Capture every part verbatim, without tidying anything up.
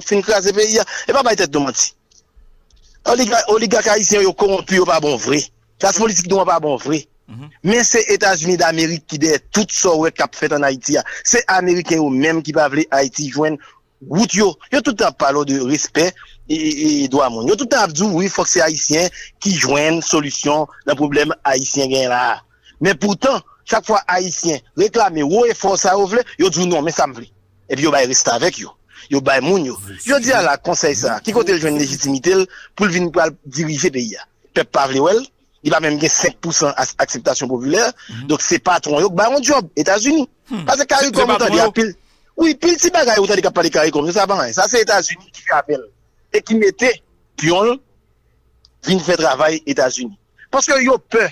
fin kraze peyi a. E pa bay tèt nou manti. Oliga, oligak ayisyen yo kowonpi, yo pa bon vre. Klas politik nou an pa bon vre. Men se Etazini Damerik ki dèyè tout sa w wè k ap fèt ann Ayiti a. Se Ameriken yo menm ki pa vle Ayiti jwenn wout yo. Yo tout tan ap pale w de respè e, e, e dwa moun. Yo tout tan ap di w, wi, fòk se Ayisyen ki jwenn solisyon nan pwoblèm Ayisyen genyen la a. Men poutan, chak fwa Ayisyen reklame wo e fò sa yo vle, yo di w non, men sa m vle. Epi yo bay restavèk yo. Yo bay moun yo. Jodi a la, konsèy sa a, ki kote l jwenn lejitimite l pou l vin pral dirije peyi a? Pèp pa vle wè l. Li pa menm gen senk pousan as- akseptasyon popilè. Donk, se patwon yo k ba yon djòb, Etazini. Paske CARICOM, ou tande, apil. Wi, pil ti bagay ou tande k ap pale CARICOM, se sa pa anyen. Sa se Etazini ki fè apèl e ki mete pyon l vin fè travay Etazini. Paske yo pè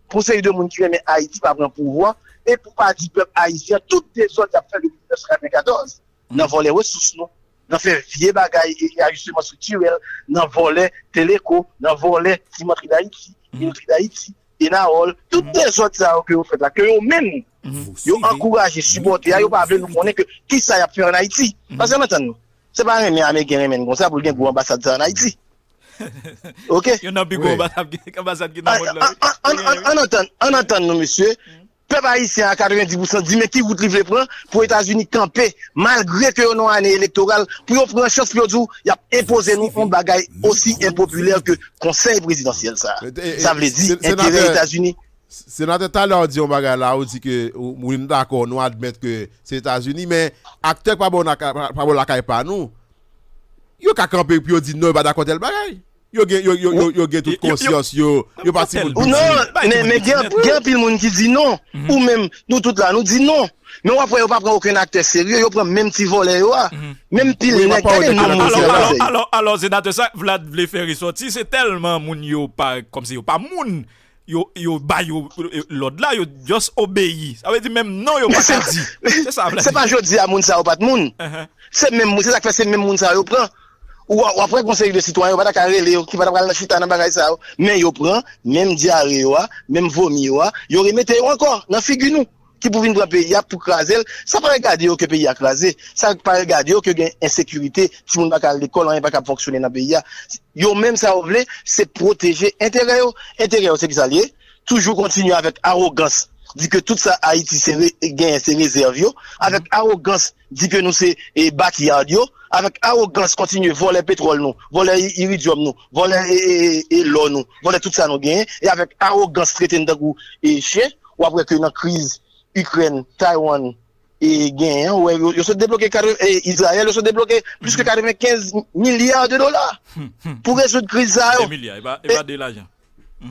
pou seri de moun ki renmen Ayiti pa pran pouvwa e pou pa di pèp ayisyen tout dezòd y ap fè depi mil nèf san katrevenkatòz. Nan vòlè resous nou, nan fè vye bagay e, e ajisteman estriktirèl, nan vòlè Teleco, nan vòlè Simantre Dayiti, Minotri Dayiti, Enawòl, tout dezòd sa yo ke yo fèt la, ke yo menm, yo ankouraje, sipòte a, yo pa vle nou konnen ke kisa y ap fè ann Ayiti. Paske ann antann nou, se pa renmen Ameriken renmen n konsa pou l gen gwo anbasad sa ann Ayiti. Oke? Youn nan pi gwo anbasad ki nan mond lan, wi. Ann antann, ann antann nou, mesye. Pèp ayisyen a katrevenndis pousan di men ki wout li vle pran pou Etazini kanpe, malgre ke yo nan ane elektoral, pou yo pran chans pou yo di w y ap enpoze nou yon bagay osi enpopilè ke konsèy prezidansyèl sa a. Sa vle di enterè Etazini. Senatè, talè w di yon bagay la, ou di ke ou, ou dakò, nou admèt ke se Etazini, men aktè k pa bò lakay, pa bò lakay pa nou, yo ka kanpe pou yo di non, yo pa dakò tèl bagay. Yo gen, yo, yo, yo, yo gen tout konsyans yo, yo pa timoun piti. Non, men, men gen, gen anpil moun ki di non. Ou menm, nou tout la, nou di non. Men w ap wè yo pa pran okenn aktè serye, yo pran menm ti vòlè yo a. Menm pil nèg, gade non moun se la. Alò, alò, alò, senatè, sa Vlad vle fè resòti, se tèlman moun yo pa, kòmsi yo pa moun. Yo, yo ba yo, yo, lòd la, yo just obeyi. Sa vle di menm non yo pa ka di. Se sa Vlad. Se pa jodi a moun sa yo pa t moun. Se menm moun, se sa k fè se menm moun sa yo pran. Ou, w ap wè gon seri de sitwayen, yo pa ta ka rele yo, ki pa ta pral nan chita nan bagay sa yo. Men yo pran menm dyare yo a, menm vomi yo a, yo remete yo ankò nan figi nou. Ki pou vin pran peyi a, pou kraze l. Sa pa regade yo ke peyi a kraze. Sa pa regade yo ke gen ensekirite, timoun pa ka al lekòl, anyen pa ka fonksyone nan peyi a. Yo menm sa yo vle, se pwoteje enterè yo. Enterè yo se kisa l ye? Toujou kontinye avèk awogans, di ke tout sa Ayiti se re- genyen se rezèv yo, avèk awogans, di ke nou se e, backyard yo, avèk awogans kontinye vòlè petwòl nou, vòlè i- iridyòm nou, vòlè e, e, e, e lò nou, vòlè tout sa nou genyen, e avèk awogans trete n tankou e, chen, w ap wè ke nan kriz Ikrèn, Taiwan, e genyen an, ou wè, yo, yo sot debloke katreven, e, Izrayèl, yo sot debloke plis ke katrevenkenz milya de dola pou rezoud kriz sa yo. De milya, e pa, e pa de lajan.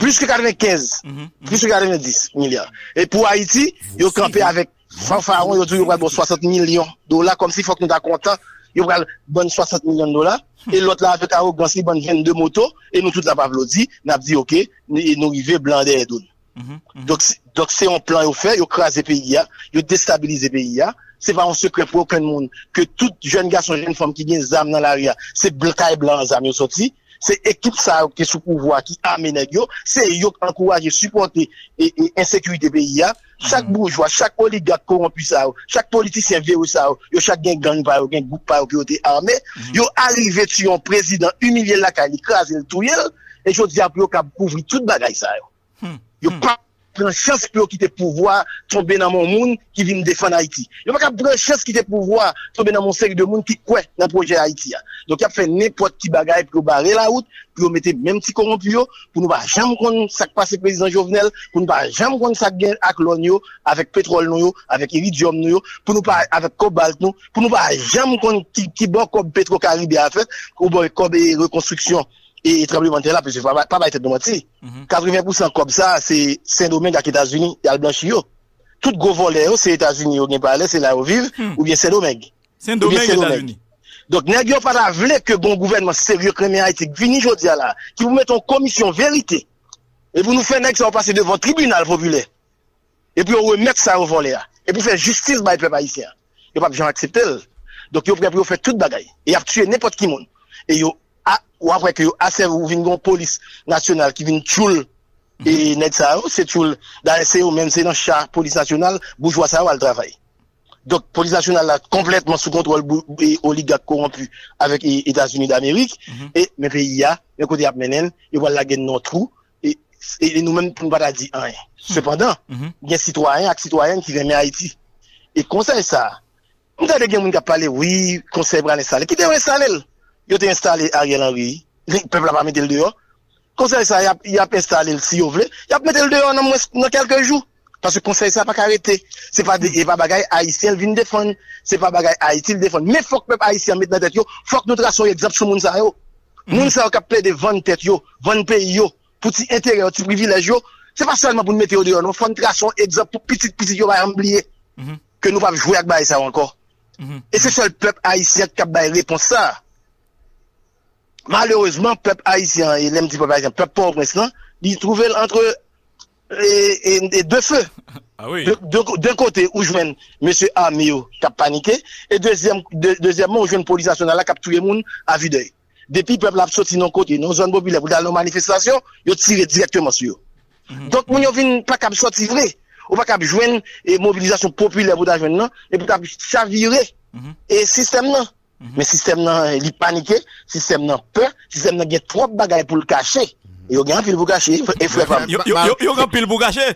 Plis ke katrevenkenz, plis ke katrevenndis milya. E pou Ayiti, yo kanpe avèk fanfaron, yo di yo pral ba w swasant milyon dola, kòmsi fòk nou ta kontan, yo pral ban n swasant milyon dola, e lòt la avèk awogans li ban n vennde moto, e nou tout la p aplodi, n ap di oke, n- e nou rive blan dèyè do n. Donk, se- donk se yon plan yo fè, yo kraze peyi a, yo destabilize peyi a. Se pa yon sekrè pou okenn moun ke tout jèn gason, jèn fanm ki gen zam nan lari a, se bl- kay blan an zam yo soti. Se ekip sa yo ki te sou pouvwa a ki ame nèg yo, se yo k ankouraje, sipòte e, e ensekirite peyi a. Chak boujwa, chak oligak kowonpi sa yo, chak politisyen vye sa yo, yo chak gen gang pa yo, gen gwoup pa yo ke yo te ame. Yo arive tiye yon prezidan, imilye l lakay li, kraze l, touye l, e jodi a pou yo kab kouvri tout bagay sa yo. Yo pa pran chans pou yo kite pouvwa tonbe nan men yon moun ki vin defann Ayiti. Yo pa ka pran chans kite pouvwa tonbe nan men yon seri de moun ki kwè nan pwojè Ayiti a. Donk, y ap fè nenpòt ki bagay pou yo bare lawout, pou yo mete menm ti kowonpi yo, pou nou pa janm konn sa k pase prezidan Jovenel, pou nou pa janm konn sa k gen ak lòn yo, avèk petwòl nou yo, avèk iridyòm nou yo, pou nou pa, avèk kobalt nou, pou nou pa janm konn ki, ki bò kòb Petro Caribe a fèt, ou bò kòb e rekonstriksyon e, e tranblemanntè la, paske pa, pa bay tèt nou manti. Katreven pousan kòb sa, se Sendomeng ak Etazini, y al blanchi yo. Tout gwo vòlè yo, se Etazini yo gen palè, se la yo viv, oubyen Sendomeng. Sendomeng, Etazini. Donk, nèg yo pa ta vle ke gon gouvènman serye k renmen Ayiti, k vini jodi a la, ki pou mete yon komisyon verite, e pou nou fè nèg sa yo pase devan tribinal popilè. E pou yo remèt sa yo vòlè a. E pou fè jistis bay pèp ayisyen an. Yo p ap janm aksepte l. Donk, yo prè pou yo fè tout bagay. E y ap tiye nenpòt ki moun. E yo, a, w ap wè ke yo asèvi, ou vin gen yon polis nasyonal ki vin tchoul. E nèg sa yo, se tchoul. Dayè, se yo menm, se nan cha polis nasyonal, boujwa sa yo al travay. Donk, polis nasyonal la konplètman sou kontwòl bou- e oligak kowonpi avèk e- Etazini Damerik. E, men peyi a, men kote y ap mennen l, yo pral lage n nan yon twou. E, e nou menm, pou nou pa ta di anyen. Sepandan, gen sitwayen ak sitwayèn ki renmen Ayiti. E konsèy sa a, m tande gen moun k ap pale, wi, konsèy pral enstale. Kite yo enstale l. Yo te enstale Ariel Henry. Pèp la pa mete l deyò. Konsèy sa, y ap, y ap enstale l si yo vle. Y ap mete l deyò nan mwens, nan kèlke jou. Paske konsèy sa pa ka rete. Se pa de, e pa bagay ayisyen l vin defann. Se pa bagay Ayiti l defann. Men fòk pèp ayisyen an met nan tèt yo, fòk nou trase yon egzanp sou moun sa yo. Moun sa yo k ap plede vann tèt yo, vann peyi yo, pou ti enterè yo, ti privilèj yo. Se pa sèlman pou n mete yo deyò, non. Fò n trase yon egzanp pou pitit pitit yo pa janm bliye ke nou p ap jwe ak bagay sa yo ankò. E se sèl pèp ayisyen k ap bay repons sa a. Malerezman, pèp ayisyen an, e lè m di pèp ayisyen, pèp Pòtoprens lan, li twouve l antre e, e, e de fe. De, de, de kote, ou jwenn mesye ame yo k ap panike, e dezyèm, de, dezyèmman, ou jwenn polis nasyonal la k ap touye moun a vidèy. Depi pèp la ap soti nan kote, nan zòn popilè, pou l al nan manifestasyon, yo tire dirèkteman sou yo. Donk, moun yo vin pa kab soti vre. Ou pa kab jwenn e mobilizasyon popilè pou ta jwenn nan, epi ta chavire e sistèm nan. Men sistèm nan, li panike, sistèm nan pè, sistèm nan gen twòp bagay pou l kache. E yo gen anpil pou kache, e frè pa m. Yo, yo, yo, yo gen anpil pou kache.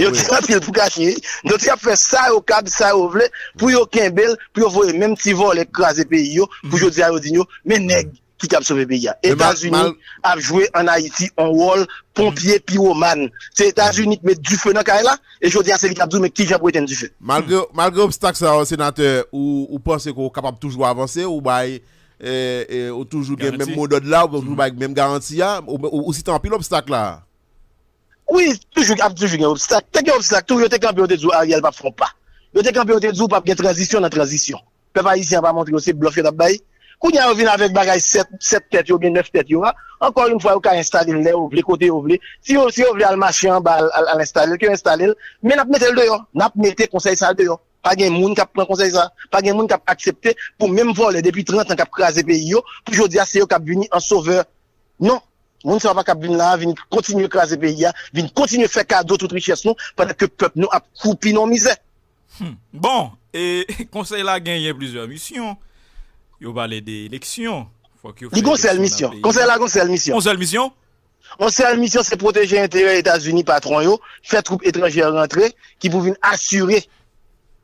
Yo gen anpil pou kache. Donk, y ap fè sa yo kab, sa yo vle, pou yo kenbe l, pou yo voye menm ti vòlè k kraze peyi yo, pou jodi a yo di yo, men nèg ki kab sove peyi a. Etazini ap jwe ann Ayiti yon wòl ponpye piwoman. Se Etazini ki met dife nan kay la, e jodi a se li k ap di w men kijan pou etenn dife. Malgre, malgre obstak sa yo, senatè, ou, ou panse ke w kapab toujou avanse, ou bay, e, e, ou toujou gen menm modòd la, ou toujou bay menm garanti a, ou, ou, ou site anpil obstak la. Wi, toujou, ap toujou gen obstak. Te gen obstak tou, yo te kanpe, yo te di w Ariel p ap fè yon pa. Yo te kanpe, yo te di w p ap gen tranzisyon nan tranzisyon. Pèp ayisyen an pa montre yo se blòf yo t ap bay. Kounye a yo vin avèk bagay sèt, sèt tèt yo oubyen nèf tèt yo a. Ankò yon fwa, yo ka enstale l lè yo vle, kote yo vle. Si yo, si yo vle al mache anba, al, al, al enstale l, ke yo enstale l. Men n ap mete l deyò. N ap mete konsèy sa a deyò. Pa gen moun k ap pran konsèy sa a. Pa gen moun k ap aksepte pou menm vòlè depi trant an k ap kraze peyi yo, pou jodi a se yo k ap vini an sovè. Non. Moun sa yo pa kab vin la a, vin kontinye kraze peyi a, vin kontinye fè kado tout richès nou, pandan ke pèp nou ap kwoupi nan mizè. Bon, e konsèy la genyen plizyè misyon. Yo pale de eleksyon. Fòk yo fè eleksyon nan peyi a. Li gon sèl misyon. Konsèy la gon sèl misyon. Yon sèl misyon? Yon sèl misyon, se pwoteje enterè Etazini, patwon yo, fè twoup etranjè rantre, ki pou vin asire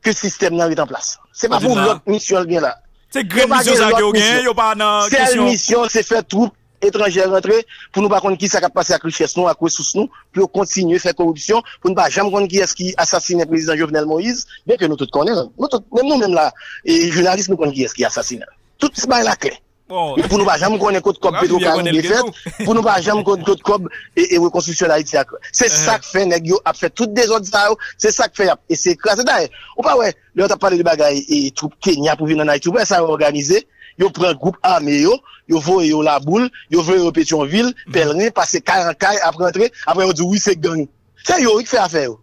ke sistèm nan ret an plas. Se pa pou lòt misyon l gen la. Se grenn misyon sa ke yo genyen, yo pa nan kesyon. Sèl misyon, se fè twoup etranjè rantre pou nou pa konn kisa k ap pase ak richès nou, ak resous nou, pou yo kontinye fè koripsyon, pou nou pa janm konn kiyès ki asasinen prezidan Jovenel Moïse, byen ke nou tout konnen l. Nou tout, menm nou menm la, e, jounalis, nou konn kiyès ki asasinen l. Tout bagay la klè. Men pou nou pa janm konnen kot kòb Petro Caribe fèt, pou nou pa janm konn kot kòb e, e rekonstriksyon Dayiti a. Se sa k fè nèg yo ap fè tout dezòd sa yo, se sa k fè y ap eseye kraze. Dayè, ou pa wè, lè yo t ap pale de bagay e twoup Kenya pou vin ann Ayiti, ou pa wè sa yo òganize? Yo pran gwoup ame yo, yo voye yo Laboul, yo voye yo Petyonvil, Pèlren, pase kay an kay, ap rantre, apre yo di wi se gang. Se yo wi k fè afè yo.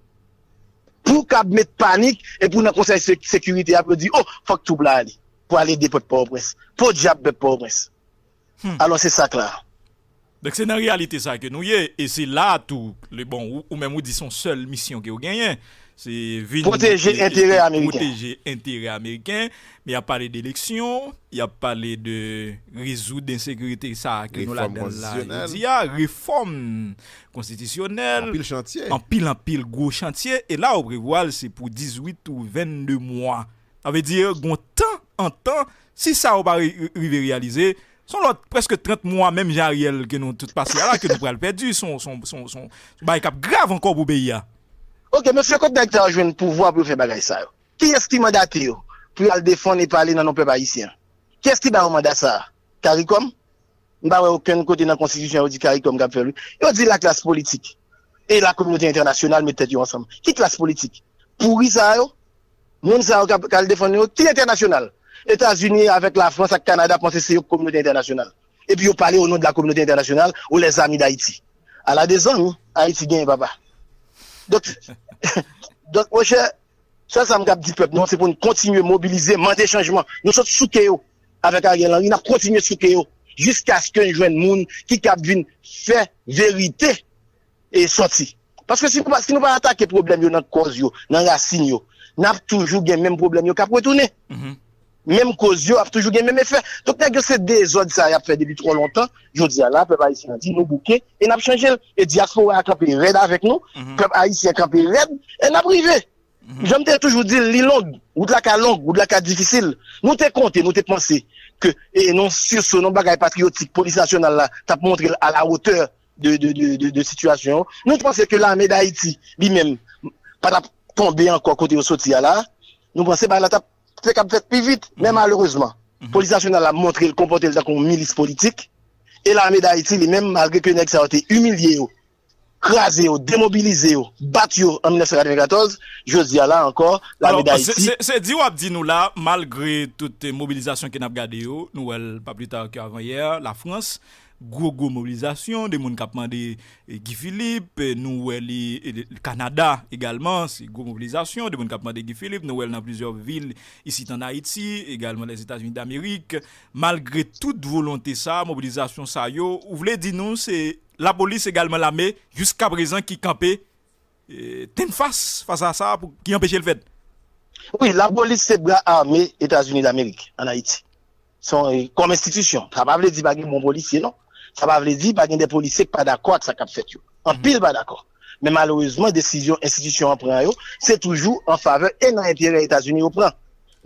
Pou kab met panik, e pou nan Konsèy Se-, Sekirite a, pou yo di, o, fòk twoup la ale. Pou al ede pèp Pòtoprens. Podyab pèp Pòtoprens. Alò, se sa k la. Donk, se nan reyalite sa ke nou ye, e se la tou, le, bon, ou, ou menm ou di se yon sèl misyon ke w genyen, se vin pwoteje enterè ameriken. Pwoteje enterè ameriken, men y ap pale de eleksyon, y ap pale de rezoud ensekirite sa ke nou ladan l la jodi a, refòm konstitisyonèl, anpil, anpil gwo chantye, e la ou prevwa l se pou dizuit ou vennde mwa. Sa vle di, gon tan, an tan, si sa yo pa ri-, rive reyalize, se yon lòt prèske trant mwa, menm jan Ariel ke nou tout pase a la, ke nou pral pèdi, se yon, se yon, se yon, se yon, se yon bagay k ap grav ankò pou peyi a. Oke, mesye, kot nèg sa yo jwenn pouvwa pou yo fè bagay sa yo? Kiyès ki mandate yo pou y al defann e pale nan non pèp ayisyen an? Kiyès ki ba yo manda sa a? Caricom? M pa wè okenn kote nan konstitisyon yo di Caricom k ap fè l, wi. Yo di laklas politik e lakominote entènasyonal met tèt yo ansanm. Ki klas politik? Pouri sa yo? Moun sa yo k ap, k al defann yo? Ki entènasyonal? Etazini avèk Lafrans ak Kanada panse se yo k kominote entènasyonal. Epi yo pale o non de la communauté internationale ou les amis d'Haïti. Ala de zanmi Ayiti genyen, papa. Donk, donk, monchè, sèl sa m kab di pèp nou an, se pou n kontinye mobilize, mande chanjman. Nou sot souke yo avèk Ariel Henry, n ap kontinye souke yo jiskaske n jwenn moun ki kab vin fè verite e sòti. Paske si nou pa, si nou pa atake pwoblèm yo nan kòz yo, nan rasin yo, n ap toujou gen menm pwoblèm yo k ap retounen. Menm koz yo ap toujou gen menm efè. Donk, nèg yo se dezòd sa y ap fè depi twò lontan. Jodi a la, pèp ayisyen an di nou bouke e n ap chanje l. E dyaspora a kanpe rèd avèk nou, pèp ayisyen kanpe rèd, e n ap rive. Jan m te toujou di l, li long, wout la ka long, wout la ka difisil. Nou te konte, nou te panse ke e, nan siso, nan bagay patriyotik, polis nasyonal la t ap montre l a la wotè de, de, de, de, de sitiyasyon. Nou te panse ke lame Dayiti, li menm, pa t ap tonbe ankò kote yo soti a la. Nou panse bagay la t ap te kab fèt pi vit. Men malerezman, polis nasyonal la montre l konpòte l tankou yon milis politik. E lame Dayiti, li menm, malgre ke nèg sa yo te imilye yo, kraze yo, demobilize yo, bat yo an mil nèf san katrevenkatòz, jodi a la ankò, lame Dayiti. Se, se di w ap di nou la, malgre tout mobilizasyon ke n ap gade yo, nou wè l pa pli ta ke avan yè, Lafrans, gwo, gwo mobilizasyon, de moun k ap mande eh, Guy Philippe, eh, nou wè li eh, Kanada egalman, se gwo mobilizasyon, de moun k ap mande Guy Philippe, nou wè l nan plizyè vil isit an Ayiti, egalman Lèzetazini Damerik. Malgre tout volonte sa, mobilizasyon sa yo, ou vle di nou se lapolis egalman lame jiska prezan ki kanpe eh, tenn fas fas a sa pou ki anpeche l fèt? Wi, lapolis se bra ame Etazini Damerik an Ayiti. Se yon, kòm enstitisyon. Sa pa vle di pa gen bon polisye, non. Sa pa vle di pa gen de polisye k pa dakò ak sa k ap fèt yo. Anpil pa dakò. Men malerezman, desizyon enstitisyon an pran yo, se toujou an favè e nan enterè Etazini yo pran.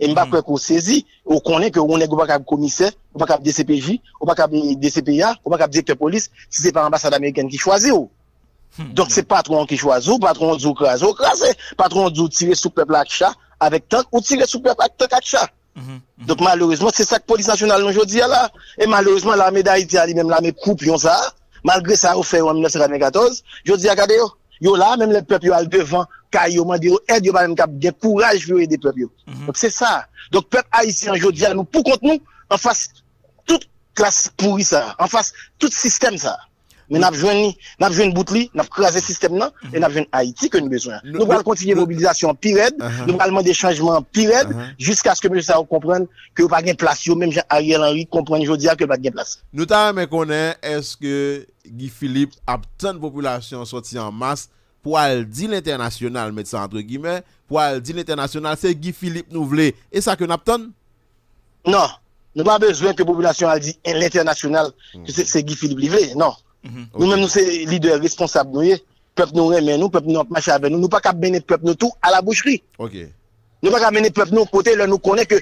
E m pa kwè ke w sezi, ou konnen ke ou nèg ou pa kab komisè, ou pa kab D C P J, ou pa kab D C P A, ou pa kab direktè polis, si se pa anbasad amerikèn ki chwazi w. Donk se patwon an ki chwazi w, patwon an di w kraze, w kraze. Patwon an di w tire sou pèp la ak cha, avèk tank, ou tire sou pèp la ak tank ak cha. Donk malerezman, se sa k polis nasyonal nou jodi a la. E malerezman, lame Dayiti a li menm, lame koupyon sa a, malgre sa yo fè yo an mil nèf san katrevenkatòz, jodi a gade yo. Yo la, menm lè pèp yo al devan kay yo mande yo èd, yo pa menm kab gen kouraj pou yo ede pèp yo. Donk se sa. Donk pèp ayisyen an jodi a, nou pou kont nou, anfas tout klas pouri sa a, anfas tout sistèm sa a. Men n ap jwenn li, n ap jwenn bout li, n ap kraze sistèm nan, e n ap jwenn Ayiti ke nou bezwen an. Nou pral kontinye mobilizasyon an pi rèd, nou pral mande chanjman an pi rèd, jiskaske mesye sa yo konprann ke yo pa gen plas yo, menm jan Ariel Henry konprann jodi a ke l pa t gen plas. Nou ta renmen konnen èske Guy Philippe ap tann popilasyon an sòti an mas pou al di lentènasyonal, met sa antre gimè, pou al di lentènasyonal se Guy Philippe nou vle. E sa ke n ap tann? Non, nou pa bezwen ke popilasyon al di lentènasyonal ke se, se Guy Philippe li vle, non. Nou menm nou se lidè responsab nou ye, pèp nou renmen nou, pèp nou ap mache avè nou, nou pa ka mennen pèp nou tou a la boucherie. Nou pa ka mennen pèp nou kote lè nou konnen ke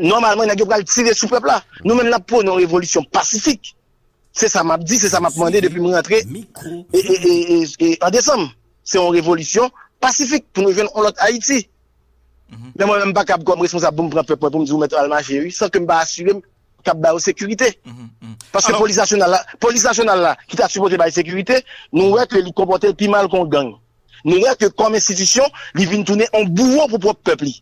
nòmalman nèg yo pral tire sou pèp la. Nou menm n ap pwone yon revolisyon pasifik. Se sa m ap di, se sa m ap mande depi m rantre e, e, e, e, e, an desanm. Se yon revolisyon pasifik pou nou jwenn yon lòt Ayiti. Men mwen menm m pa kab kòm responsab pou m pran pèp mwen pou m di ou mèt al mache wi, san ke m pa asire m k ap ba yo sekirite. Paske polis nasyonal la, polis nasyonal la ki ta sipoze bay sekirite, nou wè ke li konpòte l pi mal ke yon gang. Nou wè ke kòm enstitisyon, li vin tounen yon bouwo pou pwòp pèp li.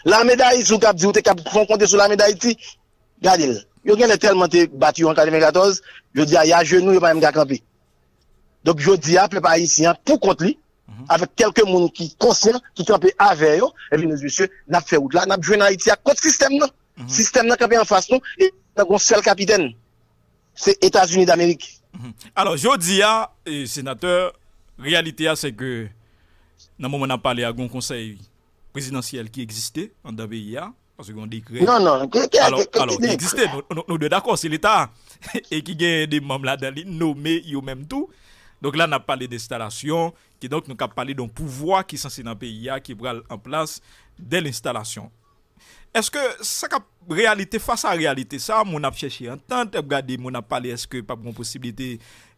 Lame Dayiti, ou k ap di ou te kab fè yon konte sou lame Dayiti, gade l. Yo genlè tèlman te bat yo an katrevenkatòz, jodi a y ajenou, yo pa menm ka kanpe. Donk jodi a, pèp ayisyen an, pou kont li, avèk kèlke moun ki konsyan, ki kanpe avè yo, ebyen, mezye, n ap fè wout la, n ap jwenn Ayiti a kont sistèm nan. Sistèm nan kanpe anfas nou, e nan gon sèl kapitèn. Se Etazini Damerik. Alò, jodi a, e, senatè, reyalite a, se ke nan moman n ap pale a, gon konsèy prezidansyèl ki egziste anndan peyi a, paske gon dekrè. Non, non, ke, ke, alò, ke, ke, alò, ki ki egziste, nou, nou, nou dwe dakò, se leta e ki gen de manm ladan li nome yo menm tou. Donk la, n ap pale de enstalasyon, kidonk nou ka pale de yon pouvwa ki sanse nan peyi a, ki pral an plas dè lenstalasyon. Èske sa k ap reyalite, fas a reyalite sa, moun ap chèche antant, ap gade moun ap pale, èske p ap gen posiblite,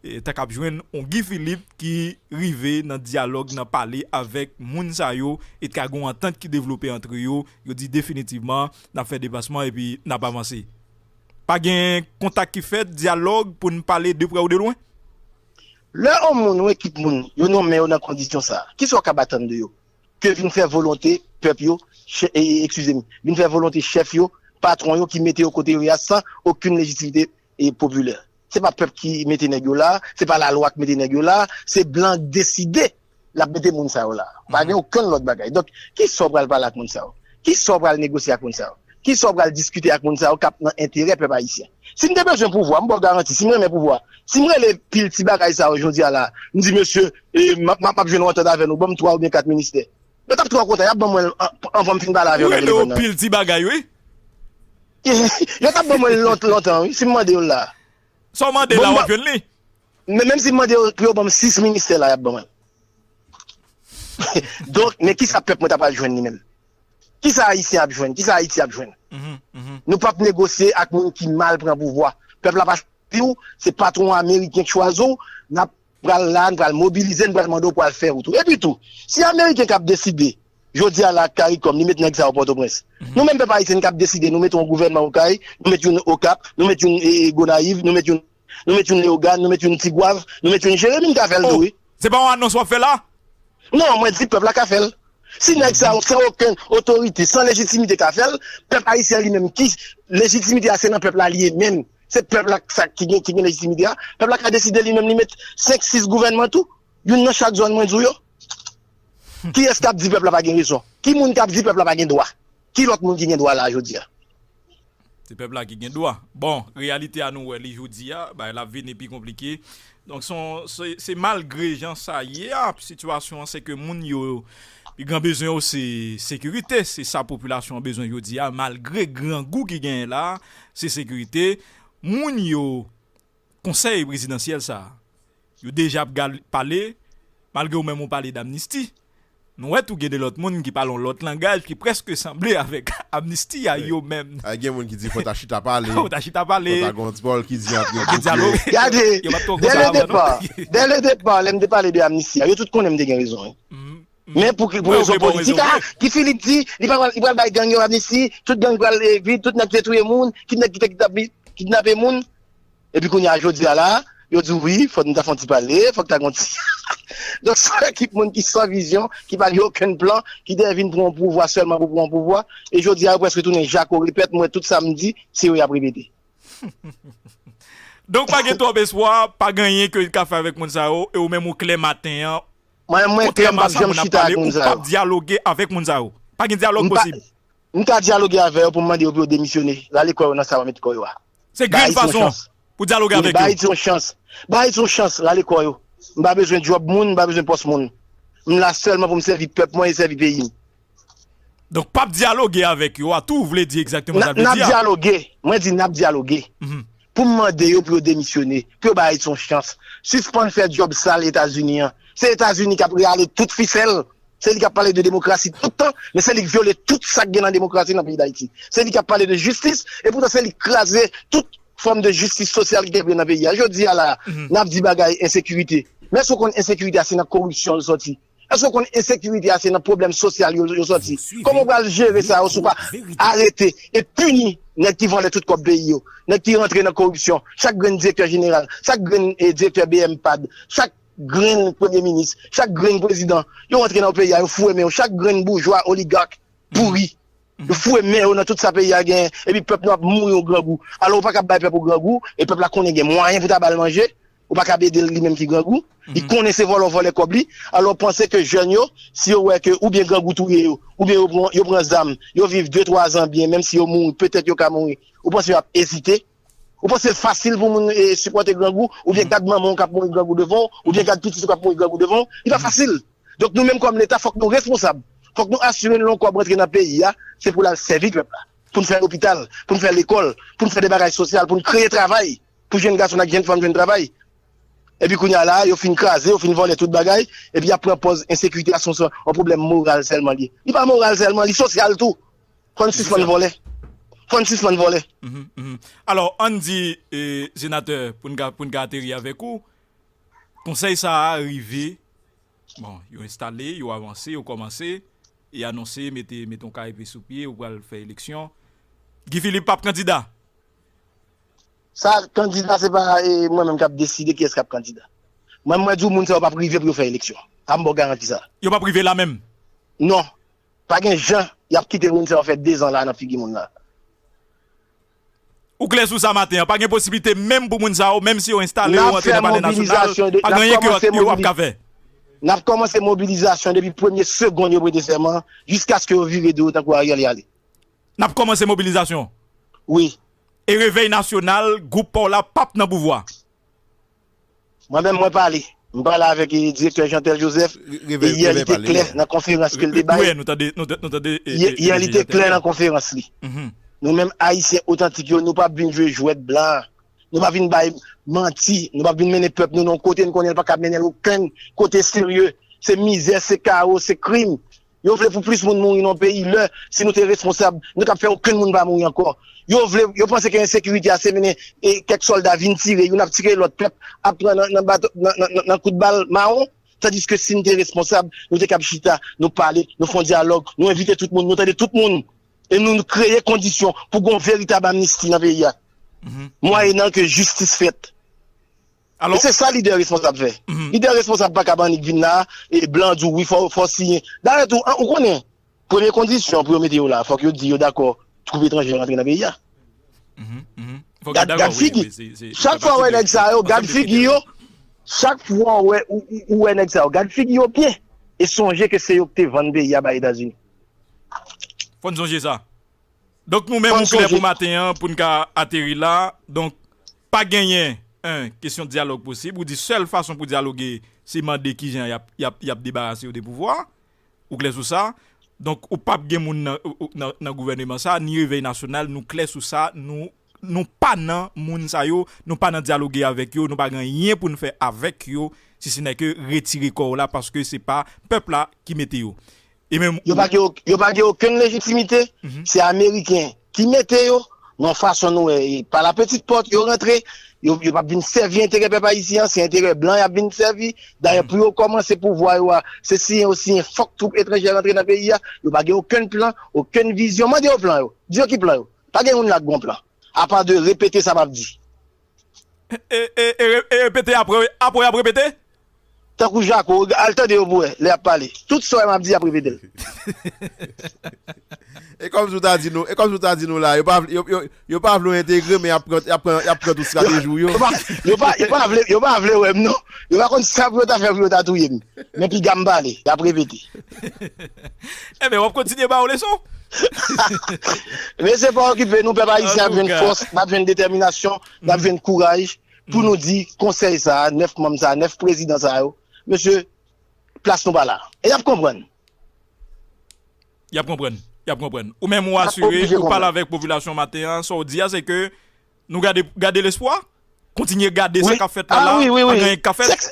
eh, ta k ap jwenn yon Guy Philippe ki rive nan dyalòg, nan pale avèk moun sa yo, e t ka gen yon antant ki devlope antre yo, yo di definitivman, n ap fè deplasman epi n ap avanse? Pa gen kontak ki fèt, dyalòg pou n pale de prè ou de lwen? Lè yon moun, yon ekip moun, yo nonmen yo nan kondisyon sa, kisa w ka atann de yo? Ke vin fè volonte pèp yo, chè-, e, e, eskize m, vin fè volonte chèf yo, patwon yo ki mete yo kote yo ye a san okenn lejitimite, e, popilè. Se pa pèp ki mete nèg yo la, se pa lalwa ki mete nèg yo la, se blan k deside l ap mete moun sa yo la. Pa gen okenn lòt bagay. Donk, kisa w pral pale ak moun sa yo? Kisa w pral negosye ak moun sa yo? Kisa w pral diskite ak moun sa yo k ap nan enterè pèp ayisyen? Si m te bezwen pouvwa, m ba w garanti, si m renmen pouvwa, si m rele pil ti bagay sa yo jodi a la, m di, mesye, e, m ap, m ap, m ap jwenn yon antant avè nou, ban m twa oubyen kat ministè. Yo t ap twò kontan, y ap ban mwen l an- anvan m fin pale avè yo nan telefòn nan. Ou rele yo pil ti bagay, wi. Yo t ap ban mwen l lontan, wi, si m mande yo l la. Sa w mande la, w ap jwenn li. Men menm si m mande yo pou yo ban m sis ministè la, y ap ban mwen l. Donk, men kisa pèp mwen ta pral jwenn li menm? Kisa Ayisyen ap jwenn? Kisa Ayiti ap jwenn? Nou p ap negosye ak moun ki mal pran pouvwa. Pèp la pa chwazi w, se patwon ameriken k chwazi w, n ap pral la, n pral mobilize, n pral mande w pou al fè wout ou. Epi tou, si ameriken k ap deside, jodi a la ak CARICOM, li met nèg sa yo Pòtoprens. Nou menm pèp ayisyen, n k ap deside, nou mete yon gouvènman Okay, nou met youn Okap, nou met youn e, e, Gonayiv, nou met youn, nou met youn Leyogàn, nou met youn Tigwav, nou met youn Jeremi, n ka fè l tou, wi. Se pa yon anons w ap fè la? Non, mwen di pèp la ka fè l. Si nèg sa yo san okenn otorite, san lejitimite ka fè l, pèp ayisyen li menm ki lejitimite a se nan pèp la li ye menm. Se pèp la sa ki gen ki gen lejitimite a. Pèp la ka deside li menm li met senk, sis gouvènman tou. Youn nan chak zòn mwen di w yo. Kiyès k ap di pèp la pa gen rezon? Ki moun k ap di pèp la pa gen dwa? Ki lòt moun ki gen dwa la jodi a? Se pèp la ki gen dwa. Bon, reyalite a nou wè li jodi a, bagay la vini pi konplike. Donk se, se, se malgre jan sa ye a, sitiyasyon an se ke moun yo, pi gran bezwen yo se sekirite, se sa popilasyon an bezwen jodi a, malgre grangou ki genyen la, se sekirite. Moun yo, konsèy prezidansyèl sa, yo deja ap pale, malgre ou menm ou pale d amnisti. Nou wè tou gen de lòt moun ki pale yon lòt langaj ki prèske sanble avèk amnisti a yo menm. A, gen moun ki di fò ta chita pale. Fò ta chita pale. Fò ta gen yon ti pawòl ki di antre gwoup yo. Gade, dès le départ, dès le départ, lè m te pale de amnisti a, yo tout konnen m te gen rezon, wi. Men pou ki, pou rezon politik, a, Guy Philippe di, li pa pral, li pral bay gang yo amnisti, tout gang pral, eh, vide, tout nèg te touye moun, ki nèg ki te kidnape, kidnape moun. Epi kounye a jodi a la, yo di wi, fòk nou ta fè yon ti pale, fòk ta gon ti. Donk se yon ekip moun ki san vizyon, ki pa gen okenn plan, ki te vin pran yon pouvwa sèlman pou pran yon pouvwa. E jodi a yo prèske tounen jako repèt, mwen tout sa m di, se yo y ap repete. Donk pa gen twòp espwa, pa gen anyen ke l ka fè avèk moun sa yo, e ou menm ou klè maten an, mwen, mwen klè, m p ap janm chita ak moun sa yo. Ou p ap dyaloge avèk moun sa yo. Pa gen dyalòg posib. M ka dyaloge avè yo pou m mande yo pou yo demisyone. Rale kò yo nan sa yo met kò yo a. Se grenn fason pou dyaloge avèk yo. Ba Ayiti yon chans. Ba Ayiti yon chans, rale kò yo. M pa bezwen djòb moun, m pa bezwen pòs moun. M la sèlman pou m sèvi pèp mwen e sèvi peyi m. Donk p ap dyaloge avèk yo a, tou vle di egzakteman sa l vle di a. N ap dyaloge. Mwen di n ap dyaloge. Pou m mande yo pou yo demisyone, pou yo ba Ayiti yon chans. Sispann fè djòb sal Etazini an. Se Etazini k ap rale tout fisèl. Se li k ap pale de demokrasi tout tan, men se li k vyole tout sa k gen nan demokrasi nan peyi Dayiti. Se li k ap pale de jistis, e poutan se li k kraze tout fòm de jistis sosyal ki te gen nan peyi a. Jodi a la, n ap di bagay ensekirite. Men èske w konn ensekirite a se nan koripsyon l sòti? Èske w konn ensekirite a se nan pwoblèm sosyal yo, yo sòti? Kòman w pral jere sa yo si w pa arete e pini nèg ki vòlè tout kòb peyi yo, nèg ki rantre nan koripsyon, chak grenn direktè jeneral, chak grenn, eh, direktè B M pad, chak grenn premye minis, chak grenn prezidan, yo rantre nan peyi a, yo foure men yo, chak grenn boujwa, oligak, pouri. Yo foure men yo nan tout sa peyi a genyen, epi pèp nou ap mouri yon grangou. Alò, ou pa ka bay pèp ou grangou, e pèp la konnen gen mwayen pou ta ba l manje, ou pa ka ede l li menm ki grangou. Li konnen se vòlè w vòlè kòb li. Alò, panse ke jèn yo, si yo wè ke oubyen grangou touye yo, oubyen yo pran, yo pran zam, yo viv de twa zan byen, menm si yo mouri, petèt yo ka mouri, ou panse yo ap ezite? Ou panse l fasil pou moun, eh, sipòte grangou? Oubyen gad manman w k ap mouri grangou devan w? Oubyen gad pitit ou k ap mouri grangou devan w? Li pa fasil. Donk, nou menm kòm Leta, fòk nou responsab. Fòk nou asire n lè yon kòb rantre nan peyi a, se pou l al sèvi pèp la. Pou n fè lopital, pou n fè lekòl, pou n fè de bagay sosyal, pou n kreye travay, pou jèn gason ak jèn fanm jwenn travay. Epi kounye a la, yo fin kraze, yo fin vòlè tout bagay, epi y ap pran pòz ensekirite a se yon, se yon pwoblèm moral sèlman li ye. Li pa moral sèlman, li sosyal tou. Fò n sispann vòlè. Fò n sispann vòlè. Alò, ann di, eh, senatè, pou n ka, pou n ka ateri avèk ou, konsèy sa a rive, bon, yo enstale, yo avanse, yo kòmanse, e anonse, mete, mete yon K E P sou pye, yo pral fè eleksyon. Guy Philippe p ap kandida. Sa, kandida, se pa, eh, mwen menm k ap deside kiyès k ap kandida. Mwen, mwen di w, moun sa yo p ap rive pou yo fè eleksyon. A m ba w garanti sa. Yo p ap rive la menm? Non. Pa gen jan y ap kite moun sa yo fè dezan la nan figi moun la. Ou klè sou sa maten an? Pa gen posiblite menm pou moun sa yo, menm si yo enstale yo, rantre nan Palè Nasyonal, pa gen anyen ke yo ap ka fè. N ap kòmanse mobilizasyon depi premye segonn yo prete sèman an, jiskaske yo vire do yo tankou Ariel y ale. N ap kòmanse mobilizasyon? Wi. E Revèy Nasyonal, gwoup pa w la, p ap nan pouvwa? Mwen menm, mwen pale. M pale avèk, eh, direktè Jeantel Joseph, e yè li te klè nan konferans ke l te bay. Yè, yè li te klè nan konferans li. Nou menm Ayisyen otantik yo, nou p ap vin jwe jwèt blan. Nou p ap vin bay manti. Nou p ap vin mennen pèp nou nan yon kote n konnen l pa kab mennen l okenn kote serye. Se mizè, se kawo, se krim. Yo vle pou plis moun mouri nan yon peyi. Lè, si nou te responsab, nou t ap fè okenn moun pa mouri ankò. Yo vle, yo panse ke ensekirite a se mennen, e, kèk sòlda vin tire, youn ap tire lòt, pèp ap pran nan, nan bato, nan, nan, nan, nan kout bal mawon. Tandiske si n te responsab, nou te kab chita, nou pale, nou fè yon dyalòg, nou envite tout moun, nou tande tout moun. E nou, nou kreye kondisyon pou gen yon veritab amnisti nan peyi a. Mwayennan ke jistis fèt. E se sa lidè responsab fè. Lidè responsab pa kab annik vin la, e blan di w wi, fò, fò siyen. Dayè tou, an, ou konnen, premye kondisyon pou yo mete yo la, fòk yo di yo dakò twoup etranje rantre nan peyi a. Gad, gad figi. Chak fwa w wè nèg sa yo, gad figi yo. Chak fwa w wè, ou, ou, ou wè nèg sa yo, gad figi yo byen. E sonje ke se yo ki te vann peyi a bay Etazini. Fò n sonje sa. Donk, nou menm, nou klè pou maten an, pou n ka ateri la. Donk, pa genyen, en, kesyon dyalòg posib. Ou di sèl fason pou dyaloge, se mande kijan y ap, y ap, y ap debarase yo de pouvwa. Ou klè sou sa. Donk, ou p ap gen moun nan, ou, ou, nan, nan gouvèneman sa, ni Revèy Nasyonal, nou klè sou sa, nou, nou pa nan moun sa yo, nou pa nan dyaloge avèk yo, nou pa gen anyen pou n fè avèk yo, si se nè ke retire kò w la, paske se pa pèp la ki mete yo. E menm yo pa gen, yo pa gen okenn lejitimite. Se Ameriken ki mete yo, nan fason nou wè, e pa la petite porte, yo rantre, yo, yo p ap vin sèvi enterè pèp ayisyen an, se enterè blan y ap vin sèvi. Dayè, pou yo kòmanse pouvwa yo a, se siyen yo siyen, fòk twoup etranjè rantre nan peyi a, yo pa gen okenn plan, okenn vizyon. Mande yo plan yo, di yo ki plan yo. Pa gen youn la k gon plan, apa de repete sa m ap di. E, e, e, e repete apre, apre y ap repete? Tankou Jako, al tande yo pou wè, lè y ap pale. Tout sa w wè m ap di, y ap repete l. E kòmsi w ta di nou, e kòmsi w ta di nou la, yo pa vle, yo, yo, yo pa vle w entegre, men y ap pran, y ap pran, y ap pran tout estrateji w yo. Yo pa, yo pa, yo pa vle, yo pa vle wè m non. Yo pa konn sa pou yo ta fè pou yo ta touye m. Men piga m pale, y ap repete. Ebyen, w ap kontinye ba yo leson. Mesye, pa okipe nou, pèp ayisyen ap jwenn fòs, n ap jwenn detèminasyon, n ap jwenn kouraj pou nou di konsèy sa a, nèf manm sa a, nèf prezidan sa yo, mesye, plas nou pa la. E y ap konprann. Y ap konprann. Y ap konprann. Ou menm, ou asire, ou pale avèk popilasyon maten an, sa w di a, se ke nou gade, gade lespwa, kontinye gade sa k ap fèt la, la, pa gen anyen k ap fèt. Se,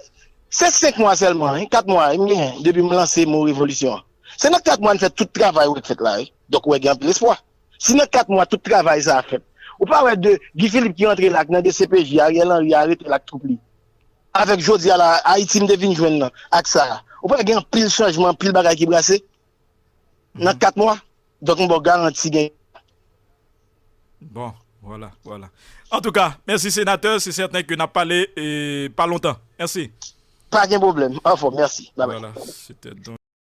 se senk mwa sèlman, wi, kat mwa, m genyen, depi m lanse mo revolisyon an. Se nan kat mwa n fè tout travay w wè k fèt la, wi. Donk, w wè gen anpil espwa. Si nan kat mwa tout travay sa a fèt, ou pa wè de Guy Philippe ki rantre la ak nan D C P J, Ariel Henry arete l ak twoup li. Avèk jodi a la, Ayiti m te vin jwenn nan, ak sa a. Ou pa wè gen anpil chanjman, anpil bagay ki brase nan kat mwa? Donk, m ba w garanti gen. Bon, vwala, vwala. Antouka, mèsi senatè, se sèten ke n ap pale, e, pa lontan. Mèsi. Pa gen pwoblèm. Anfòm, mèsi. Bye bye. Vwala, se te donk